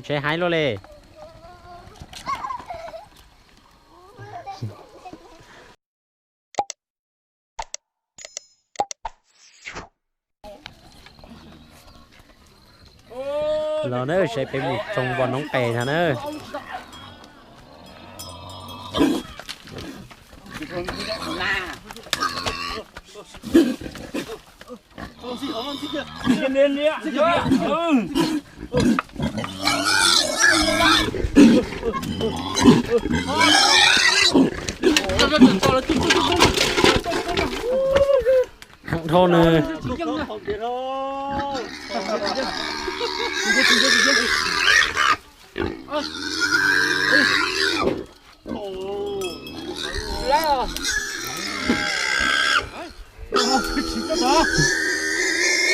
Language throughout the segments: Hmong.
Tsheb haib luaj li. Los na, saib peb mus tsoo npua noob qes ntag na. Heev dhau nws.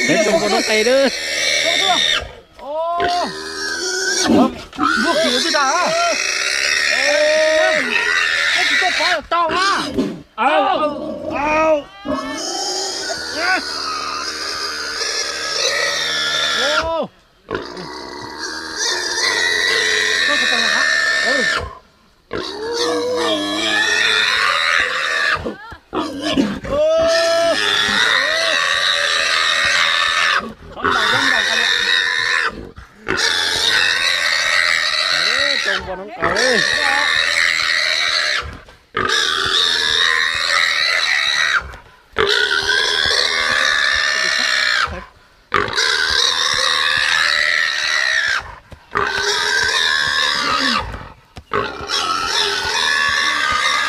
Peb tsoo npua noob qes na.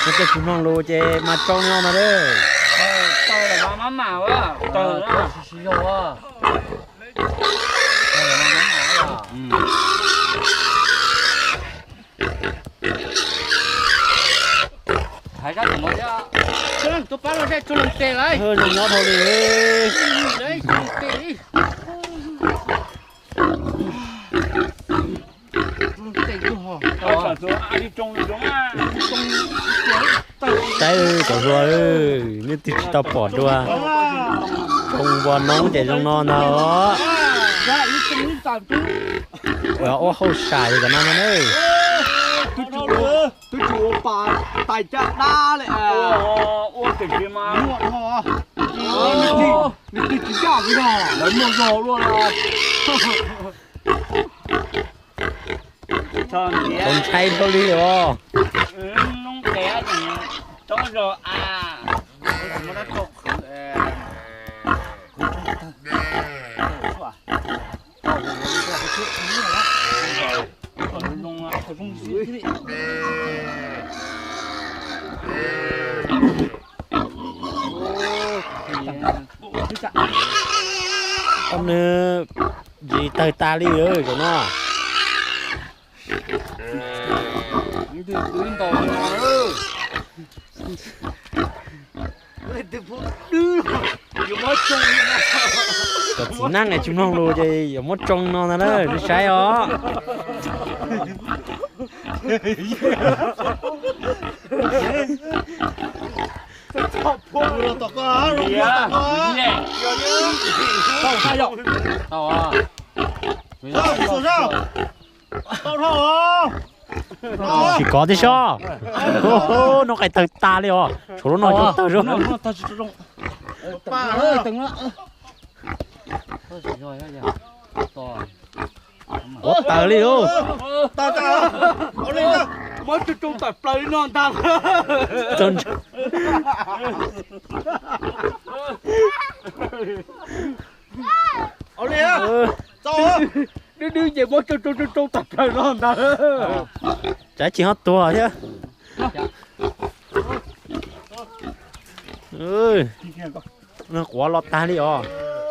Koj tej tsis mloog lus ces mas tsoo no mas lawm. Taw los mas maj mam, taw los mas sib sib zog. Hais kab tom no thiab. Tuaj pab los zej tsuag leej tes lawm. Zoo nyob dhau li. Saib cov hluas, nej twb tsis tau pom dua. Tsoo npua noob ces zoo no ntag os. Ua hauj sam li cov no na. Twb tsis ua pas tais caj dab li. Nws twb tsis yaj li no, lawv muaj zog luaj. Txaus ntshai dhau li os. Ob nws ntsis tawg tas li lawm zaum no. Cov txiv neej es tsis mloog lus ces yuav muab tsoo no ntag na, nej saib os. Tsis kov tib sob. Noob qes tawg tas li os, tshuav lub no tawg zoo. Ua tawg li os. Muab tsoo tsoo tawm plaws li no ntag. Dwb dwb ces muab tsoo tsoo tsoo tsoo tawm plaws no ntag. Tsam ib chim ho tuag thiab. Quav los tag li os.